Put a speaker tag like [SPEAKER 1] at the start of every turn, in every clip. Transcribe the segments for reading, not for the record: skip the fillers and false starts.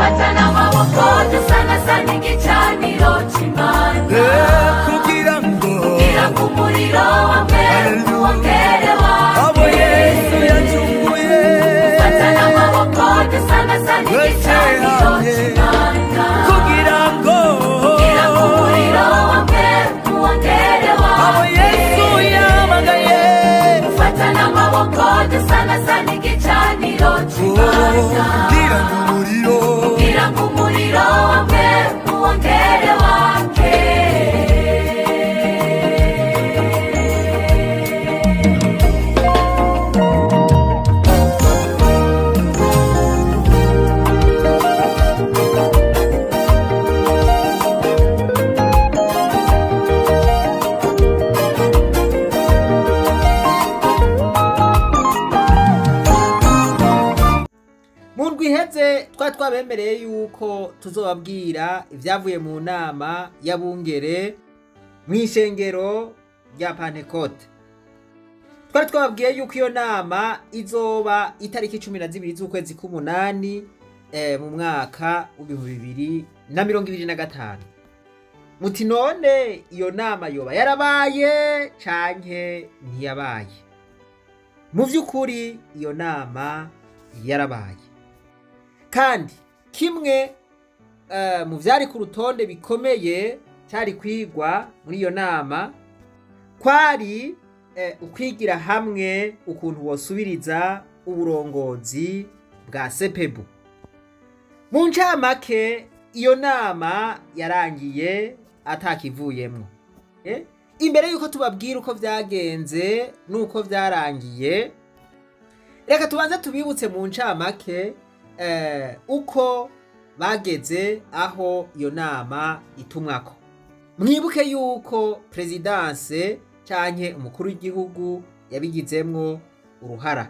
[SPEAKER 1] Dufatane amaboko dusanasana igicaniro c'Imana.
[SPEAKER 2] Kugira ngo
[SPEAKER 1] Kugira ngo umuriro wamwe wongere
[SPEAKER 2] abo
[SPEAKER 1] wake.
[SPEAKER 2] Yesu yacunguye.
[SPEAKER 1] Dufatane amaboko dusanasana igicaniro c'Imana.
[SPEAKER 2] Kugira ngo
[SPEAKER 1] Kugira ngo umuriro wamwe wongere
[SPEAKER 2] abo
[SPEAKER 1] wake.
[SPEAKER 2] Yesu yamagaye.
[SPEAKER 1] Dufatane amaboko dusanasana igicaniro c'Imana.
[SPEAKER 2] Kugira ngo umuriro
[SPEAKER 1] Kugira ngo umuriro wamwe wongere wake.
[SPEAKER 3] Mu ndwi iheze twari twabemereye yuko tuzobabwira ibyavuye mu nama y'abungere mu ishengero rya Pantekote. Twari twababwiye yuko iyo nama izoba itariki 12 z'ukwezi k'umunani mu mwaka w'2025. Muti none iyo nama yoba yarabaye canke ntiyabaye? Mu by'ukuri iyo nama yarabaye, kandi kimwe mu byari ku rutonde bikomeye cyari kwigwa muri iyo nama kwari ukwigira hamwe ukuntu wosubiriza uburongozi bwa sepebu. Mu ncamake, iyo nama yarangiye atakivuyemwo. Imbere y'uko tubabwira uko byagenze n'uko byarangiye, reka tubanze tubibutse mu ncamake uko bageze aho iyo nama itumwako. Mwibuke yuko perezidanse canke umukuru w'igihugu yabigizemwo uruhara.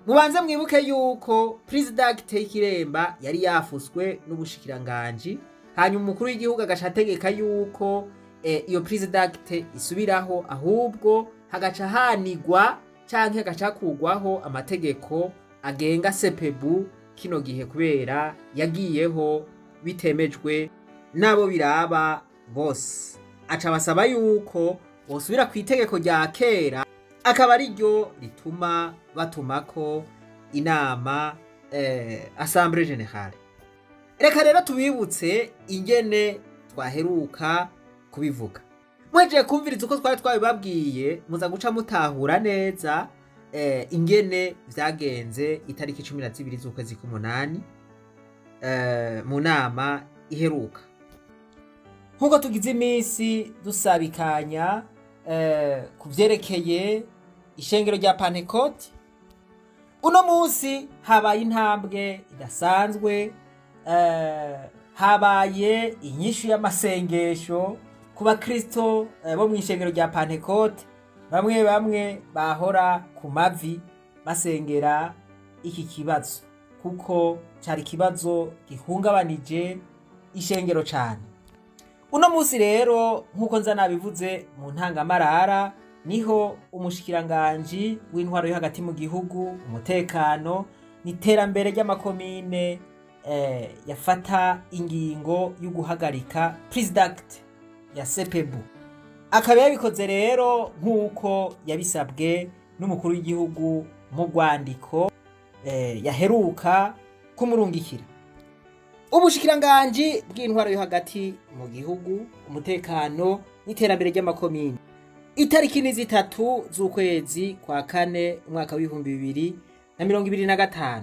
[SPEAKER 3] Mubanze mwibuke yuko perezida Kiremba yari yafuswe n'ubushikiranganji, hanyuma umukuru w'igihugu agaca ategeka yuko iyo perezidagite isubiraho, ahubwo hagaca hanigwa canke hagaca hakugwaho amategeko agenga sepebu kino gihe, kubera yagiyeho bitemejwe n'abo biraba bose. Aca basaba yuko bosubira ku itegeko rya kera, akaba ariryo rituma batumako inama assemblée générale. Reka rero tubibutse ingene twaheruka kubivuga. Mwejeje kumviriza uko twari twabibabwiye, muza guca mutahura neza ingene vyagenze itariki 12 z'ukwezi k'umunani mu nama iheruka. Nk'uko tugize iminsi dusabikanya ku vyerekeye ishengero rya Pantekote, uno munsi habaye intambwe idasanzwe. Habaye inyishu y'amasengesho ku bakristo bo mu ishengero rya Pantekote, bamwe bamwe bahora ku mavi basengera iki kibazo, kuko cari ikibazo gihungabanije ishengero cane. Uno munsi rero, nk'uko nza nabivuze mu ntangamarara, niho umushikiranganji w'intwaro yo hagati mu gihugu, umutekano n'iterambere ry'amakomine yafata ingingo yo guhagarika president ya sepebu. Akaba yabikoze rero nk'uko yabisabwe n'umukuru w'igihugu mu rwandiko yaheruka kumurungikira. Ubushikiranganji bw'intwaro yo hagati mu gihugu, umutekano n'iterambere ry'amakomine, itariki ni 3 z'ukwezi kwa kane umwaka w'2025.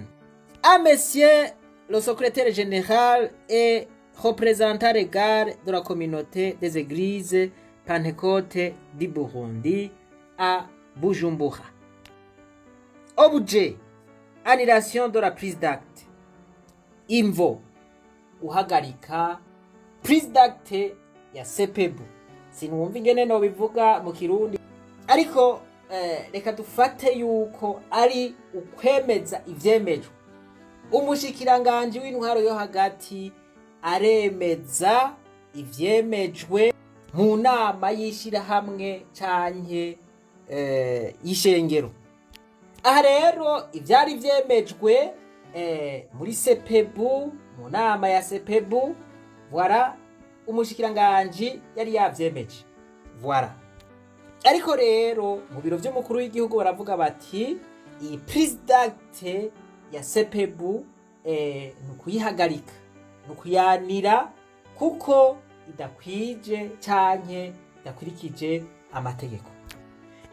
[SPEAKER 3] À monsieur le secrétaire général et représentant légal de la communauté des églises Pentecôte du Burundi à Bujumbura. Objet: annulation de la prise d'acte. Imvo: guhagarika prise d'acte ya sepebu. Sinumva ingene nobivuga mu Kirundi, ariko reka dufate yuko ari ukwemeza ivyemejwe. Umushikiranganji w'intwaro yo hagati aremeza ivyemejwe mu nama y'ishirahamwe canke y'ishengero. Aha rero ivyari vyemejwe muri sepebu. Mu nama ya CPBU, voilà, umushikiranganji yari yavyemeje, voilà. Ariko rero mu biro vy'umukuru w'igihugu baravuga bati iyi prise d'acte ya CPBU ni ukuyihagarika, ni ukuyanira, kuko idakwije canke idakurikije amategeko.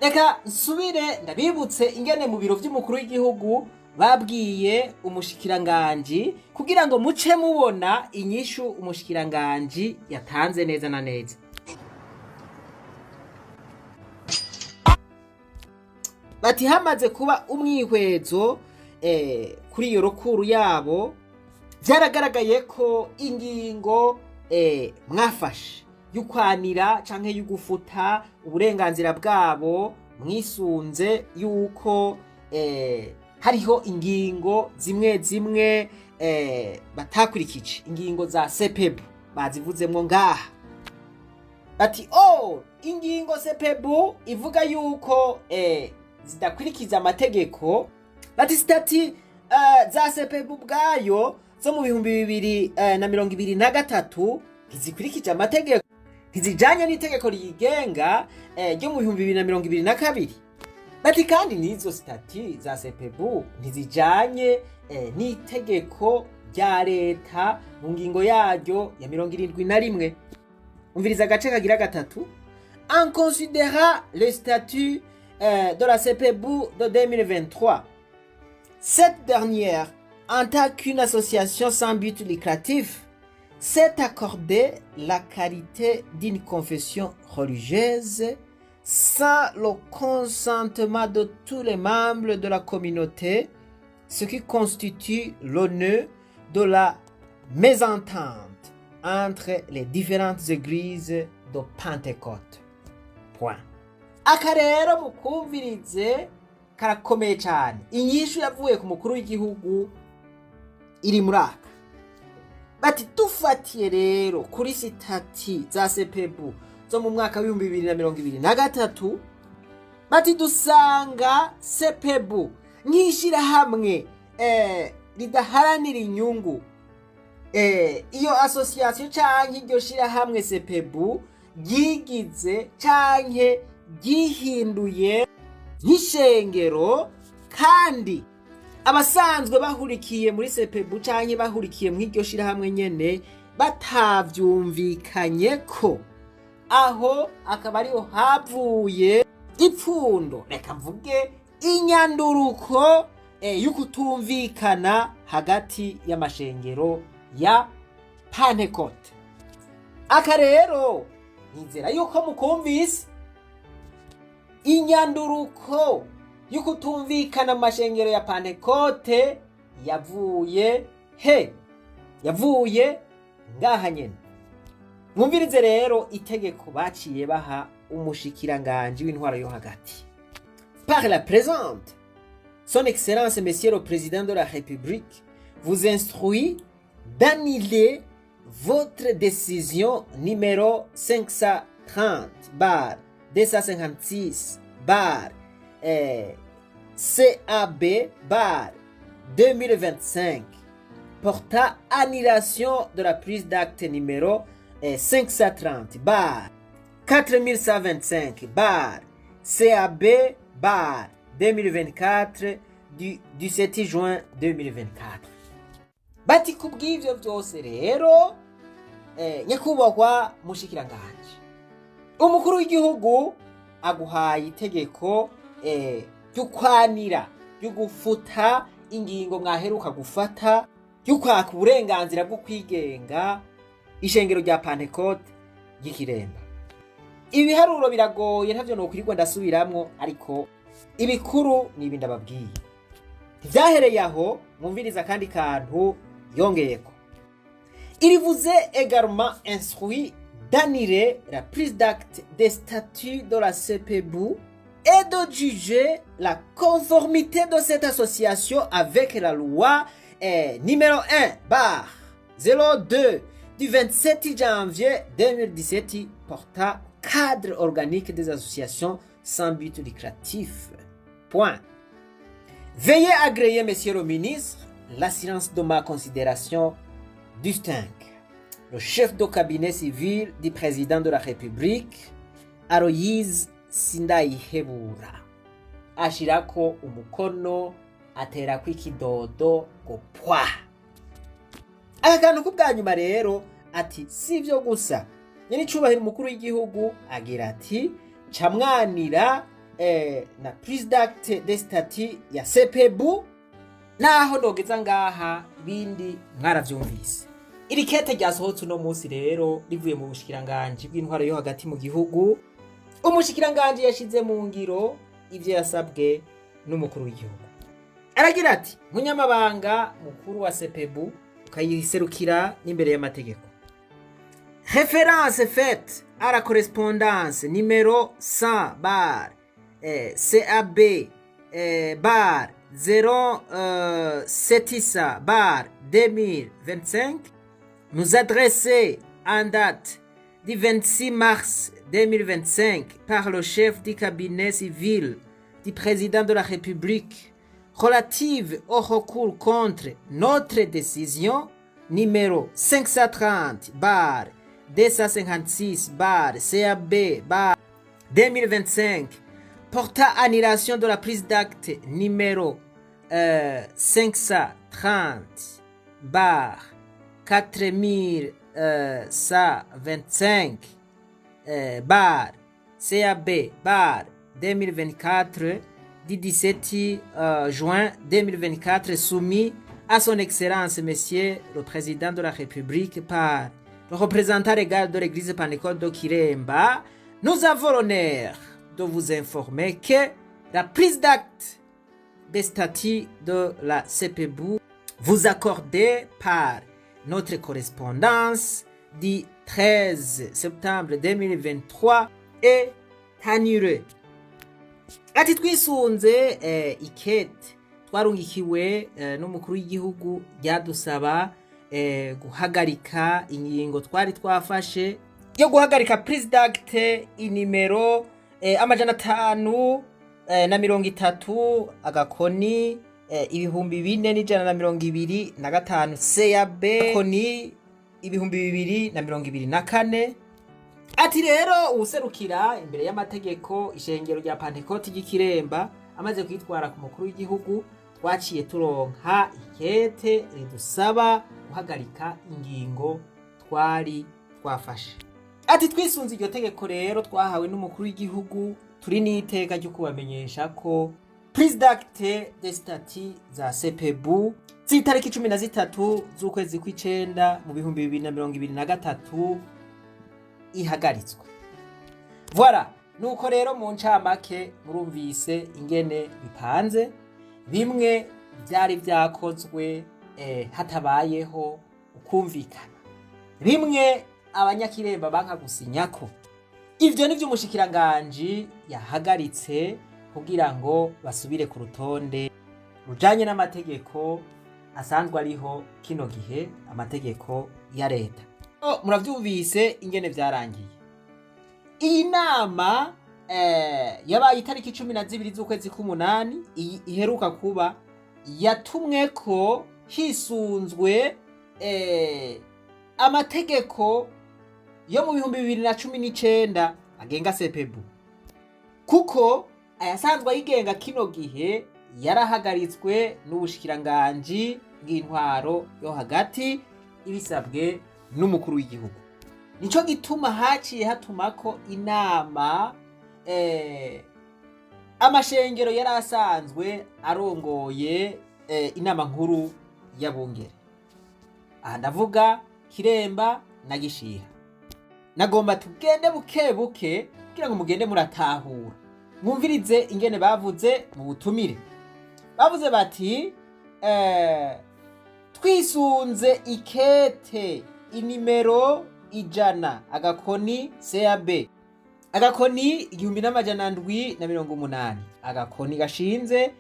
[SPEAKER 3] Reka nsubire ndabibutse ingene mu biro vy'umukuru w'igihugu babwiye umushikiranganji, kugira ngo muce mubona inyishu umushikiranganji yatanze neza na neza. Bati hamaze kuba umwihwezo kuri iyo rukuru yabo, byaragaragaye ko ingingo mwafashe y'ukwanira canke y'ugufuta uburenganzira bwabo mwisunze yuko hariho ingingo zimwe zimwe batakurikije, ingingo za CPBU bazivuzemwo ngaha. Bati oh, ingingo CPBU ivuga yuko zidakurikiza amategeko. Bati statuts za CPBU ubwayo zo mu 2023 ntizikurikije amategeko, ntizijanye n'itegeko riyigenga ryo mu 2022. Bati kandi n'izo statuts za CPBU ntizijanye n'itegeko rya leta mu ngingo yaryo ya 71. Umviriza agace kagira gatatu: en considérant le statut de la CPBU de 2023, cette dernière, en tant qu'une association sans but lucratif, s'est accordé la qualité d'une confession religieuse sans le consentement de tous les membres de la communauté, ce qui constitue le nœud de la mésentente entre les différentes églises de Pentecôte. Point. Aka rero mukumvirize, karakomeye cyane. Inyishu yavuye ku mukuru w'igihugu iri muri aka. Bati dufatiye rero kuri statuts za CPBU zo mu mwaka w'2023, bati dusanga CPBU nk'ishyirahamwe ridaharanira inyungu, iyo association canke iryo shirahamwe CPBU ryigize canke ryihinduye nk'ishengero, kandi abasanzwe bahurikiye muri CPBU canke bahurikiye mu iryo shirahamwe nyene batavyumvikanye ko, aho akaba ariho havuye ipfundo, reka mvuge inyanduruko y'ukutumvikana hagati y'amashengero ya Pantekote. Aka rero nizera yuko mukumvise, inyanduruko y'ukutumvikana mu mashengero ya Pantekote yavuye he? Yavuye ngaha nyene. Mwumvirize rero itegeko baciye baha umushikiranganji w'intwaro yo hagati: par la présente, Son Excellence Monsieur le Président de la République vous instruit d'annuler votre décision numéro 530/256/CAB/2025 portant annulation de la prise d'acte numéro 530/4125/CAB/2024 du 17 juin 2024. Bati kubw'ivyo vyose rero, nyakubahwa mushikiranganje, umukuru w'igihugu aguhaye itegeko ry'ukwanira, ry'ugufuta ingingo mwaheruka gufata ry'ukwaka uburenganzira bwo kwigenga ishengero rya Pantekote ry'Ikiremba. Ibiharuro biragoye, ntavyo nokwirirwa ndasubiramwo, ariko ibikuru ni ibi ndababwiye. Ntivyahereye aho, mwumviriza akandi kantu yongeyeko: il vous est également instruit d'annuler la prise d'acte des statuts de la CPBU et de juger la conformité de cette association avec la loi numéro 1/02 du 27 janvier 2017 portant cadre organique des associations sans but lucratif. Point. Veuillez agréer, monsieur le ministre, l'assurance de ma considération. Distingue le chef de cabinet civil du président de la République, Aloyse Sindayihebura, ashirako umukono, aterako ikidodo ngo pwa. Aka kantu k'ubwa nyuma rero, ati si ibyo gusa, nyenicubahiro umukuru w'igihugu agira ati camwanira na prise d'acte de statut ya CPBU. Naho ndogeza ngaha, ibindi mwaravyumvise. Iri kete ryasohotse uno munsi rero rivuye mu bushikiranganji bw'intwaro yo hagati mu gihugu. Umushikiranganji yashize mu ngiro ivyo yasabwe n'umukuru w'igihugu. Aragira ati: "Munyamabanga mukuru wa CPBU, ukayiserukira n'imbere y'amategeko, référence faite à la correspondance numéro 100 barre CAB barre 0 7 barre 2025 nous adressée en date du 26 mars 2025 par le chef du cabinet civil du président de la République relative au recours contre notre décision numéro 530 barre 256 barre CAB barre 2025 portant annulation de la prise d'acte numéro 530 barre 4125 barre CAB barre 2024 du 17 juin 2024 soumis à son Excellence Monsieur le Président de la République par le représentant légal de l'Église Pentecôte de Kiremba, nous avons l'honneur de vous informer que la prise d'acte des statuts de la CPBU vous accordée par notre correspondance du 13 septembre 2023 est annulée." Ati twisunze ikete twarungikiwe n'umukuru w'igihugu ryadusaba guhagarika ingingo twari twafashe yo guhagarika prise d'acte inimero 530 agakoni 4125 CAB koni 2024. Ati rero uwuserukira imbere y'amategeko ishengero rya Pantekoti ry'Ikiremba amaze kwitwara ku mukuru w'igihugu, twaciye turonka ikete ridusaba guhagarika ingingo twari twafashe. Ati twisunze iryo tegeko rero twahawe n'umukuru w'igihugu, turi n'iteka ryo kubamenyesha ko prise d'acte de statut za CPBU z'itariki 13 z'ukwezi kw'icenda mu 2023 ihagaritswe. Voilà, nuko rero mu ncamake murumvise ingene bipanze. Bimwe byari byakozwe hatabayeho ukumvikana, bimwe abanyakiremba banka gusinyako. Ivyo ni vy'umushikiranganji yahagaritse kugira ngo basubire ku rutonde rujanye n'amategeko asanzwe ariho kino gihe, amategeko ya leta. Muravyumvise ingene vyarangiye. Iyi nama yabaye itariki 12 z'ukwezi k'umunani. Iyi iheruka kuba yatumwe ko hisunzwe amategeko yo mu 2019 agenga CPBU, kuko ayasanzwe ayigenga kino gihe yarahagaritswe n'ubushikiranganji bw'intwaro yo hagati ibisabwe n'umukuru w'igihugu. Nico gituma haciye hatumako inama amashengero yari asanzwe arongoye inama nkuru y'abungere. Aha ndavuga Kiremba na Gishiha. Nagomba tugende buke buke kugira ngo mugende muratahura, mwumvirize ingene bavuze mu butumire. Bavuze bati twisunze ikete inimero 100 agakoni CAB agakoni 1780 agakoni gashinze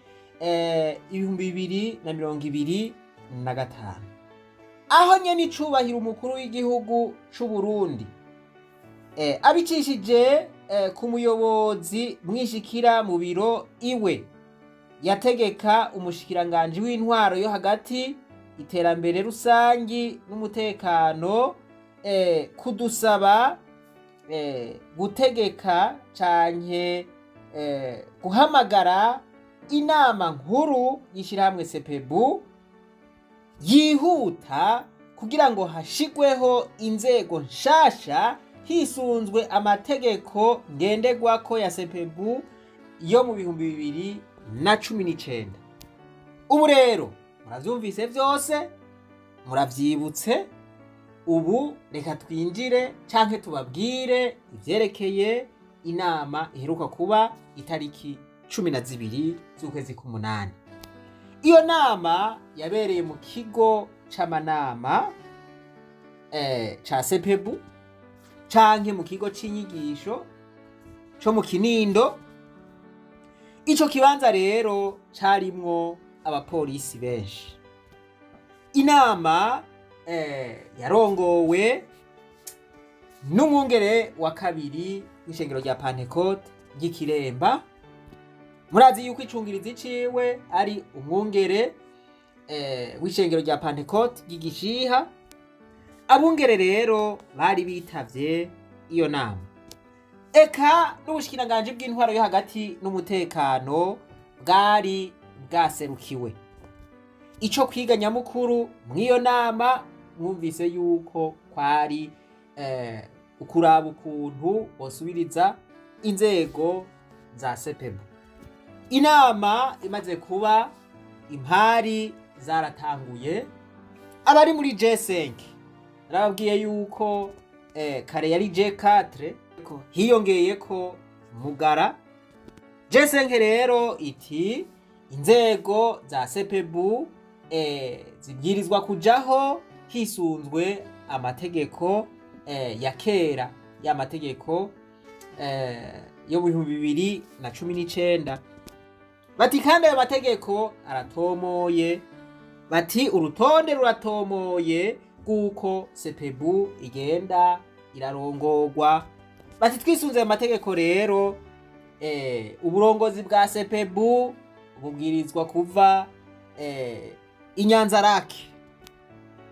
[SPEAKER 3] 2025, aho nyene icubahiro umukuru w'igihugu c'u Burundi abicishije ku muyobozi mwishikira mu biro iwe yategeka umushikiranganji w'intwaro yo hagati iterambere rusangi n'umutekano kudusaba gutegeka canke guhamagara inama nkuru y'ishirahamwe sepebu yihuta kugira ngo hashigweho inzego nshasha hisunzwe amategeko ngenderwako ya sepebu yo mu 2019. Ubu rero muravyumvise vyose, muravyibutse. Ubu reka twinjire canke tubabwire ivyerekeye inama iheruka kuba itariki 12 z'ukwezi k'umunani. Iyo nama yabereye mu kigo c'amanama ca sepebu canke mu kigo c'inyigisho co mu Kinindo. Ico kibanza rero carimwo abapolisi benshi. Inama yarongowe n'umwungere wa kabiri w'ishengero rya Pantekote ry'Ikiremba. Murazi yuko icungirizi ciwe ari umwungere w'ishengero rya Pantekote ry'Igishiha. Abungere rero bari bitavye iyo nama, eka n'ubushikiranganji bw'intwaro yo hagati n'umutekano bwari bwaserukiwe. Ico kwiga nyamukuru mw'iyo nama mwumvise yuko kwari ukuraba ukuntu bosubiriza inzego za sepebu. Inama imaze kuba, impari zaratanguye. Abari muri G5, narababwiye yuko kare yari G4, hiyongeye ko Mugara. G5 rero iti inzego za sepebu zibwirizwa kujaho hisunzwe amategeko ya kera, y'amategeko yo mu 2019. Bati kandi ayo mategeko aratomoye, bati urutonde ruratomoye rw'uko sepebu igenda irarongorwa. Bati twisunze ayo mategeko rero, uburongozi bwa sepebu bubwirizwa kuva Inyanzarake.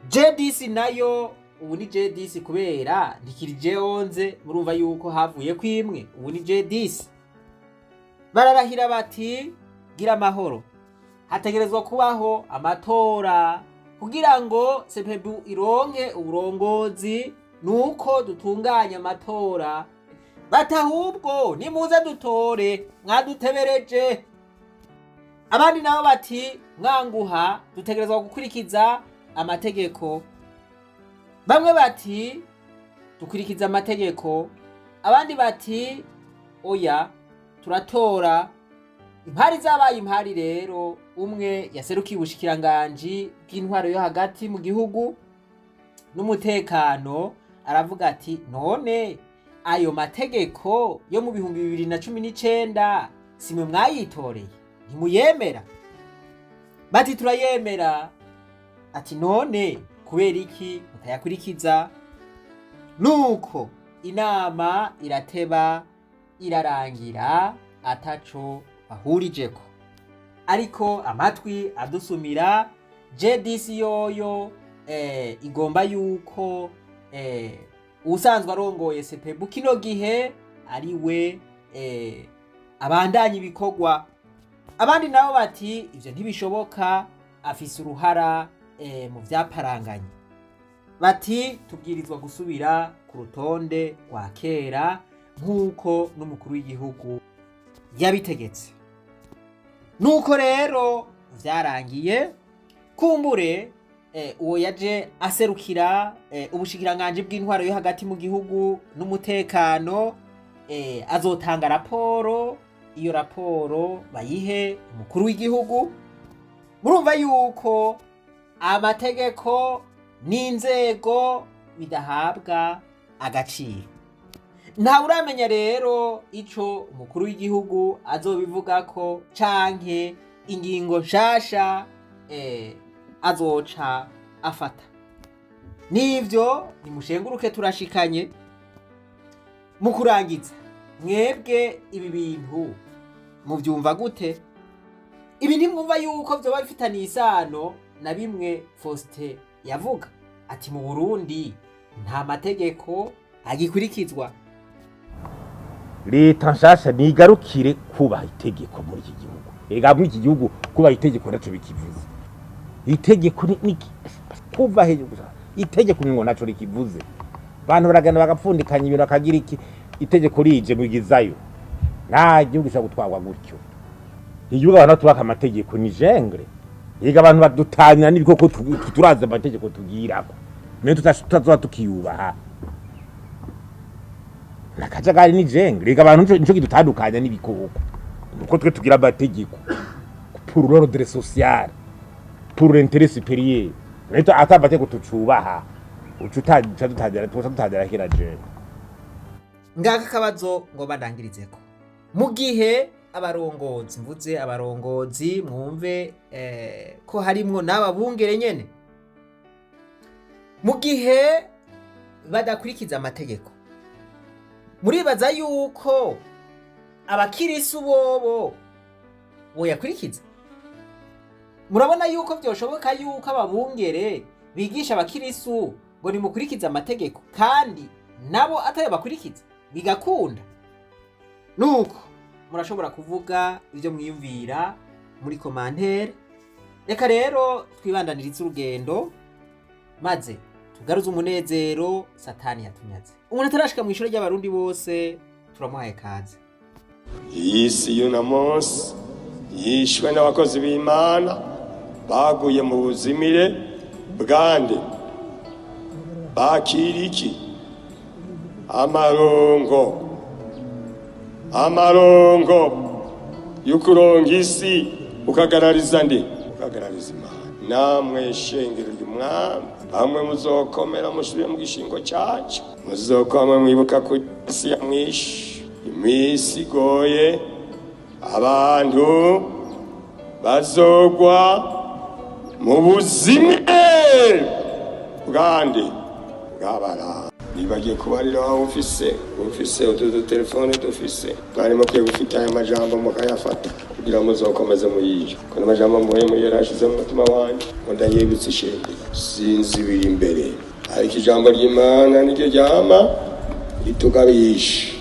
[SPEAKER 3] JDC nayo, ubu ni JDC kubera ntikiri J11, murumva yuko havuye kwimwe, ubu ni JDC. Bararahira bati gira amahoro, hategerezwa kubaho amatora kugira ngo sepebu ironke uburongozi, nuko dutunganya amatora. Bati ahubwo nimuze dutore, mwadutebereje. Abandi nabo bati mwanguha, dutegerezwa gukurikiza amategeko. Bamwe bati dukurikiza amategeko, abandi bati oya, turatora. Impari zabaye impari rero. Umwe yaserukiye ubushikiranganji bw'intwaro yo hagati mu gihugu n'umutekano aravuga ati none ayo mategeko yo mu 2019 simwe mwayitoreye, ntimuyemera? Bati turayemera. Ati none kubera iki mutayakurikiza? Nuko inama irateba irarangira ataco bahurijeko. Ariko amatwi adusumira, JDC yoyo igomba yuko uwusanzwe arongoye sepebu kino gihe ari we abandanya ibikorwa. Abandi nabo bati ivyo ntibishoboka, afise uruhara mu vyaparanganye. Bati tubwirizwa gusubira ku rutonde rwa kera nk'uko n'umukuru w'igihugu yabitegetse. Nuko rero vyarangiye. Kumbure uwo yaje aserukira ubushikiranganji bw'intwaro yo hagati mu gihugu n'umutekano azotanga raporo, iyo raporo bayihe umukuru w'igihugu. Murumva yuko amategeko n'inzego bidahabwa agaciro. Ntawe uramenya rero ico umukuru w'igihugu azobivugako canke ingingo nshasha azoca afata. Nivyo nimushenguruke, turashikanye. Mu kurangiza, mwebwe ibi bintu muvyumva gute? Ibi ntimwumva yuko vyoba bifitaniye isano na bimwe Faustin yavuga ati mu Burundi nta mategeko agikurikizwa.
[SPEAKER 4] Leta nshasha nigarukire kubaha itegeko muri iki gihugu. Ega muri iki gihugu kubaha itegeko naco bikivuze. Itegeko ni kuva hejuru gusa, itegeko ngo naco rikivuze. Abantu baragana bagapfundikanya ibintu, bakagira iki, itegeko rije mwigizayo. Nta gihugu gishobora gutwarwa gutyo. Igihugu abantu batubaka amategeko ni jungle. Ega abantu badutanya n'ibikoko, turazi amategeko tugirako, mbe tutazoba tukiyubaha nakajagari, ni jungle. Reka abantu nico kidutandukanya n'ibikoko, nuko twe tugira amategeko pour l'ordre social, pour l'intérêt supérieur. Rero ata amategeko tucubaha, uca dutagera, tuca dutagera kira jungle.
[SPEAKER 3] Ngaka akabazo ngo bandangirizeko: mu gihe abarongozi, mvuze abarongozi mwumve ko harimwo n'aba bungere nyene, mu gihe badakurikiza amategeko, muribaza yuko abakirisu bobo boyakurikiza? Murabona yuko vyoshoboka yuko ababungere bigisha abakirisu ngo nimukurikize amategeko kandi nabo atayo bakurikiza, bigakunda? Nuko murashobora kuvuga ibyo mwiyumvira muri commentaire. Reka rero twibandanirize urugendo maze tugaruze umunezero Satani yatunyaze. Umuntu atarashika mu ishuri ry'Abarundi bose, turamuhaye kaze.
[SPEAKER 5] Iyi si y'uno munsi yishwe n'abakozi b'Imana baguye mu buzimire bwande? Bakira iki? Amarongo, amarongo y'ukuronga isi. Ukagarariza nde? Ukagarariza Imana. Namwe shengero ry'Umwami, bamwe muzokomera musubire mu gishingo cyacu, muzokwama mwibuka ku isi ya mwishe iminsi igoye, abantu bazogwa mu buzimire bwande? Bw'abara nibagiye kubarira. Waba ufise utu dutelefone dufise, mwari mukwiye gufita aya majambo mukayafata kugira ngo muzokomeze muyije ko n'amajambo mvuye muri yarashize mu mutima wanje ngo ndayibutse ishengero. Sinzi ibiri imbere, ariko ijambo ry'Imana niryo ryama ritugabisha.